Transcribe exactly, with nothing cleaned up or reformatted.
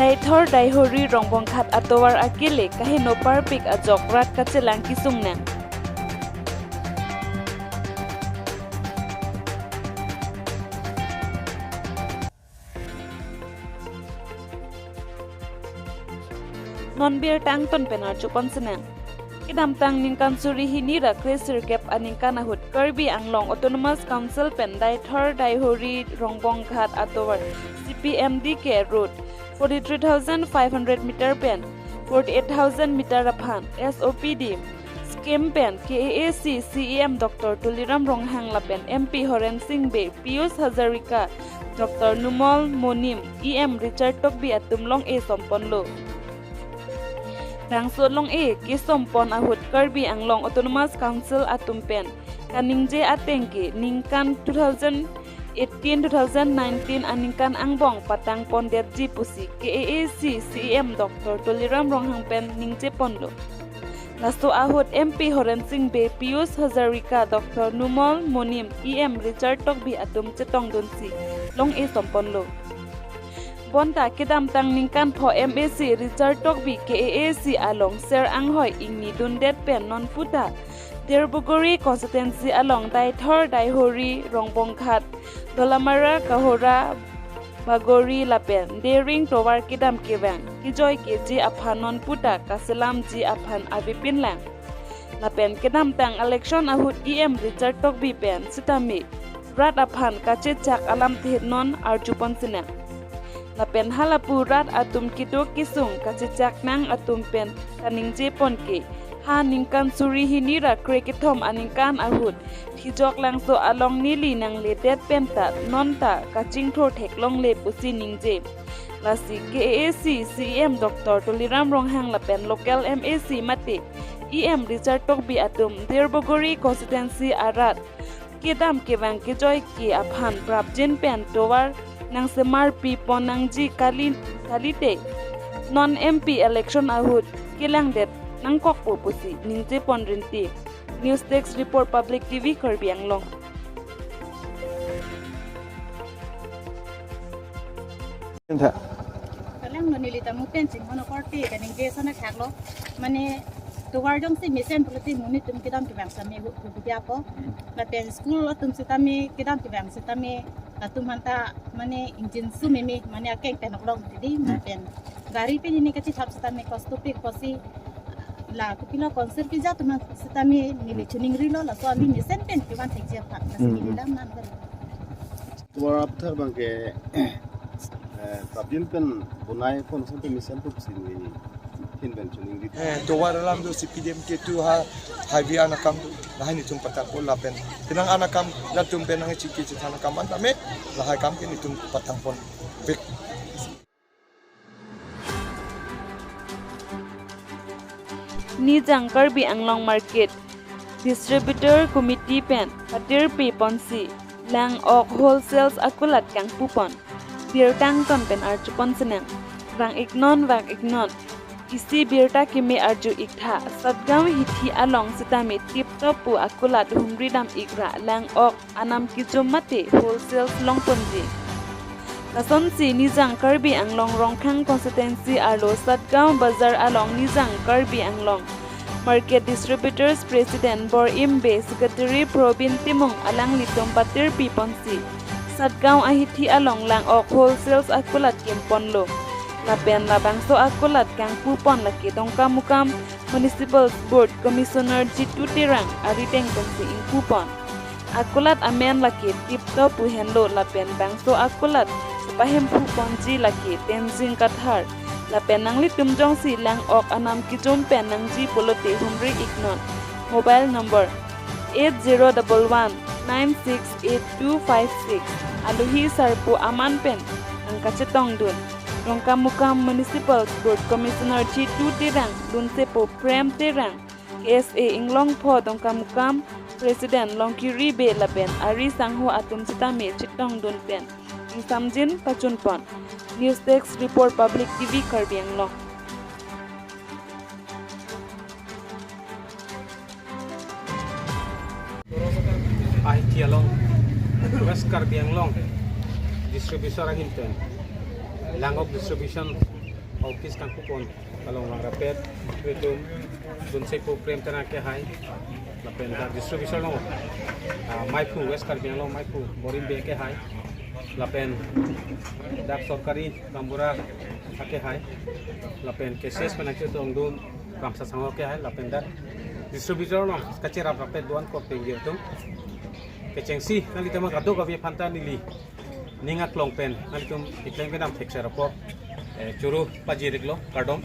Deithor Deihori Rongbonghat atovar akele kaheno parpik ajok rat kachelang kesung nang. Non birta angton pen arjupon sinang. Kedamtang ningkan suri hini ra kre sirkep aningkan ahut Karbi Anglong Autonomous Council pen Deithor Deihori Rongbonghat atovar C P M D K Road, forty-three thousand five hundred meter pen forty-eight thousand meter aphan S O P D scheme pen K A A C C E M Doctor Tuliram Ronghang lapen M P Horen Sing Bey, Pijush Hazarika, Doctor Numal Momin, E M Richard Tokbi atum long-e somponlo. Bangso long-e kesompon ahut Karbi Anglong Autonomous Council atum pen kaningje ateng ke ningkan two thousand eighteen two thousand nineteen aningkan angbong patangpondetji pusi K A A C C E M Doctor Tuliram Ronghang pen ningjeponlo. Laso ahut M P Horen Sing Bey, Pijush Hazarika, Doctor Numal Momin, E M Richard Tokbi atum chetongdunsi long-e somponlo. Bonta kedamtang ningkan pho M A C Richard Tokbi K A A C along ser anghoi ingnidundet pen non puta Dirbaguri constituency along Deithor Deihori Rongbonghat, Dolamara Kohora Bagori lapen Dering tovar kedam kevang kejoi keji aphan non puta kaselamji aphan avepinlang. Lapen kedamtang election ahut E M Richard Tokbi pen sitame rat aphan kachechak alamthe non arjupon sinang. Lapen halapu rat atum kedo kesung kachechak nang atum pen kaningjepon ke, ha ningkan suri hini ra kre kethom aningkan ahut Thijok Langso along neli nangledet penta nonta kachingthur theklongle pusi ningje. Lasi K A A C C E M Doctor Tuliram Ronghang lapen local M A C mate E M Richard Tokbi atum Dirbaguri constituency arat kedam kevang kejoi ke aphan prapjin pen tovar nangsemarpipon nangji kali, kalite non M P election ahut kelangdet nangkokpo pusi ningjepon rinti. News Desk Report, Public T V, Karbi Anglong. Kalang lo neli ta mo pen chinghono korte kaningje sana khaklo. Mane tovar jongsi mesen pulote monit atum kedam kevang sitame hu hu dia po. Lapen school atum sitame kedam kevang sitame latum aphanta mane ingjinso meme mane akeng tenok long tidi. Lapen gari pen hini kachethap sitame kosto pik pusi la kopilo concert keja atum sitame neli choningrilo, laso ami mesen pen kevan thekji aphan. Lasi Hmm, neli hmm. dam nan ber. Tovar aphuthak abang ke, eh, prapjin pen bonai pon sampai mesen tu sini hin pen chuningri. Eh, tovar alam do C P D M K tu ha highway anakam tu lahai nelitum patangpon lapen. Penang anakam latum pen nangchingki chethang anakam an tame lahai akam ke nelitum patangpon pik. Nijang Karbi Anglong Market Distributor Committee pen patirpiponsi lang-ok wholesales akulat kangpupon. Birta angton pen arjupon sinang. Vang-iknon, vang-iknon. Isi birta keme arju-iktha, Satgaon hithi along sitame tiptop pu akulat humri dam-ikra lang-ok anam kejum mate wholesales longponji. Lasonsi Nijang Karbi Anglong Rongkhang constituency arlo Satgaon Bazar along Nijang Karbi Anglong Market Distributors President Bor-im Bey, Secretary Probin Timung alanglitum patirpiponsi Satgaon ahithi along lang-ok wholesales akulat kimponlo. Lapen labangso akulat kangpupon lake Dongkamukam Municipal Board Commissioner Jitu Terang arideng pensi ingpupon. Akulat amen lake tiptop pu henlo lapen bangso akulat pahemphuponji lake Tenzing Kathar. Lapen nanglitum jongsi lang-ok anam kejum pen nangji pulote humri-iknon. Mobile number eight zero double one nine six eight two five six. Alohi sarpo aman pen nangkachetongdun. Dongkamukam Municipal Board Commissioner Jitu Terang, dunsepo Prem Terang, K S A Inglongpho Dongkamukam President Longkiri Bey lapen ari sangho atum sitame chetongdun pen ingsamjin pachunpon. News Desk Report, Public T V Karbi Anglong. Ahithi along West Karbi Anglong distribution ahin pen lang-ok distribution Aokis kangkupon along lang rapet, itum Dunsepo Prem Terang akehai, lapen dak distributor along, ah, Maiphu, West Karbi Anglong Maiphu Borim Bey akehai, lapen dak sorkari gaonbura akehai, lapen K C S pen nangchetongdun Ramsa Sangho akehai, lapen dak distributor along kacherap rapet do-an korte ingjir atum. Kechengsi nanglitum kadokave aphanta neli ning aklong pen nanglitum ikleng kedam thekser apot, eh, choro pajir-iklo, kardom.